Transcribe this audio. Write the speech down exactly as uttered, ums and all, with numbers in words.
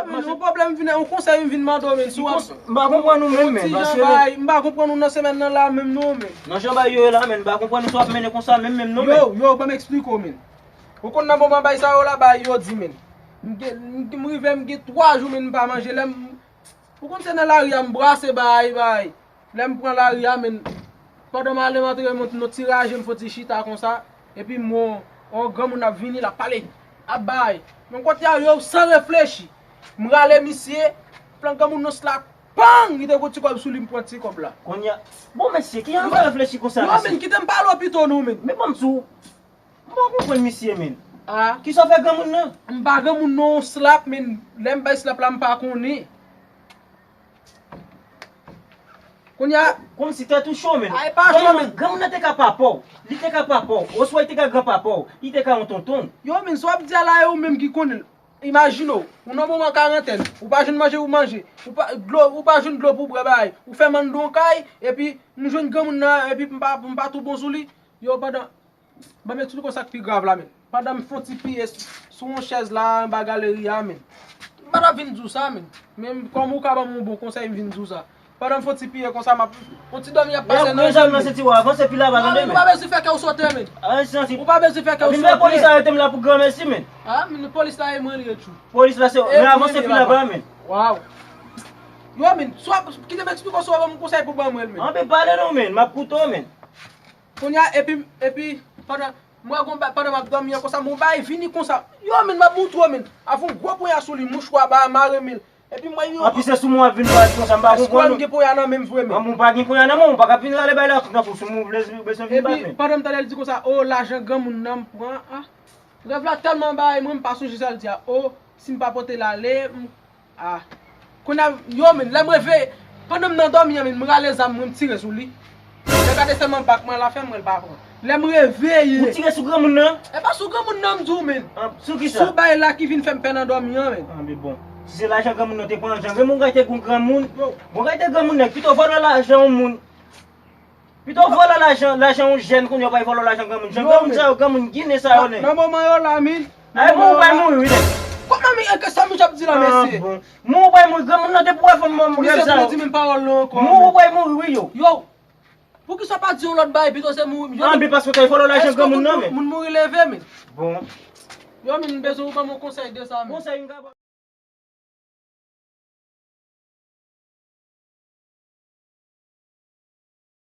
Men, yon pwoblèm vin, yon konsèy m vin mande w, men, si w ap... M pa konprann ou menm, men, paske men, m pa konprann ou nan semèn nan la menm non, men. Nan jan bagay yo ye la, men, m pa konprann ou si w ap mennen konsa menm, menm non, men. Yo, yo, ban m eksplike w, men. Ou konn nan moman bagay sa yo la, bagay yo di, men. M gen, m, m rive, m gen twa jou, men, m pa manje. Lè m, ou konn se nan lari a, m brase bagay, bagay. Lè m pran lari a, men, pandan m ale, m antre, m, m ti raje, m fon ti chita konsa. Epi m wè yon granmoun ap vini, l ap pale, ap bay. Men kote a, yo, san reflechi, m rale misye, pran granmoun nan slak, pang! Li te gon ti kòb sou li, m pran ti kòb la. Kounye a, bon, mesye, ki jan nou ka reflechi konsa, mesye? Non, men, kite m pale w pito non, men. Men ban m di w, m pa konprann misye, men. Ah. Kisa w fè granmoun nan? M pa granmoun non, slap, men. Lè m bay slap la, m pa konnen. Kounye a, kòmsi tèt ou cho, men. Ay, pa cho, men. Granmoun nan te ka papa w. Li te ka papa w. Oswa li te ka granpapa w. Li te ka yon tonton. Yo, men, sa w ap di a la, e ou menm ki konnen. Imajine w, ou nan moman karantèn, ou pa jwenn manje pou manje, ou pa, dlo, ou pa jwenn dlo pou bwè bagay, ou fè mann nan kay, epi m jwenn granmoun nan, epi m pa, m pa tou bon sou li. Yo, pandan Ban m eksplike w sa k pi grav la, men. Pandan m fon ti piye sou yon chèz la, anba galeri a, men. M pa t ap vin di w sa, men. Men kòm ou ka ban m yon bon konsèy, m vin di w sa. Pandan m fon ti piye konsa, m ap, yon ti dòmi ap pase nan je m, men. Avanse pi laba, tande, men. Ou pa bezwen fè kè w sote, men. Ou pa bezwen fè kè w sote. Polis la rete m la pou granmèsi, men. Ah, men polis la e mwen li ye tjou. Polis la se, men avanse pi laba, men. Waw. Yo, men, swa, kite m eksplike w, swa ban m konsèy pou ban mwen, men. Anpe pale non, men. M ap koute w, men. Kounye a, epi, epi, pandan, m wè gon ba-, pandan m ap dòmi an konsa, m wè yon bagay vini konsa. Yo, men, m ap montre w, men. Avè yon gwo ponya sou li, mouchwa ba a mare, men. Epi m wè yo. Anpi se sou mwen w ap vin pale konsa, m pa konprann ou. Èske w gen ponya nan men m vre, men? An, mwen pa gen ponya nan men w, m pa ka vin rale bay la, tout nan sou mwen, w vle, w bezwen vin bat, men. Epi, pandan m tande l di konsa, o, lajan granmoun nan m pran, ah. Rèv la tèlman bay mwen, m pa sonje sa l di a. O, si m pa pote l ale, m, ah. Kounye a, yo, men, lè m reveye, pandan m nan dòmi an, men, m rale zam mwen, m tire sou li. Lè gade sèlman bak mwen la fè m, mwen l pa pran. Lè m reveye. Ou tire sou granmoun nan? E pa sou granmoun nan m di w, men. Ah, sou kisa? Sou bagay la ki vin fè m pè nan dòmi an, men. Ah, men bon. Si se lajan granmoun nan te pran, jan granmoun gate gon granmoun. Bon, gate granmoun nèg, pito vòlò lajan yon moun. Pito vòlò lajan, lajan yon jèn kounye a w pa vòlò lajan granmoun. Jan granmoun sa yo, granmoun ginen sa yo, nèg. Nan moman yo la, men. Ay, men ou pral mouri, wi, nèg. Kòman, men, e sa misye ap di la, mesye? Ah, bon. Men ou pral mouri, granmoun nan te pou wè fò m mouri, sa yo. Misye di menm pawòl la ankò, men. Men ou pral mouri, wi, yo. Yo, poukisa w pa di yon lòt bagay, pito se mouri, yo. Ah, men paske w te vòlò lajan granmoun nan, men. Moun mouri leve, men. Bon. Yo, men, m bezwen ou ban m yon konsèy de sa, men. Konsèy m ka ba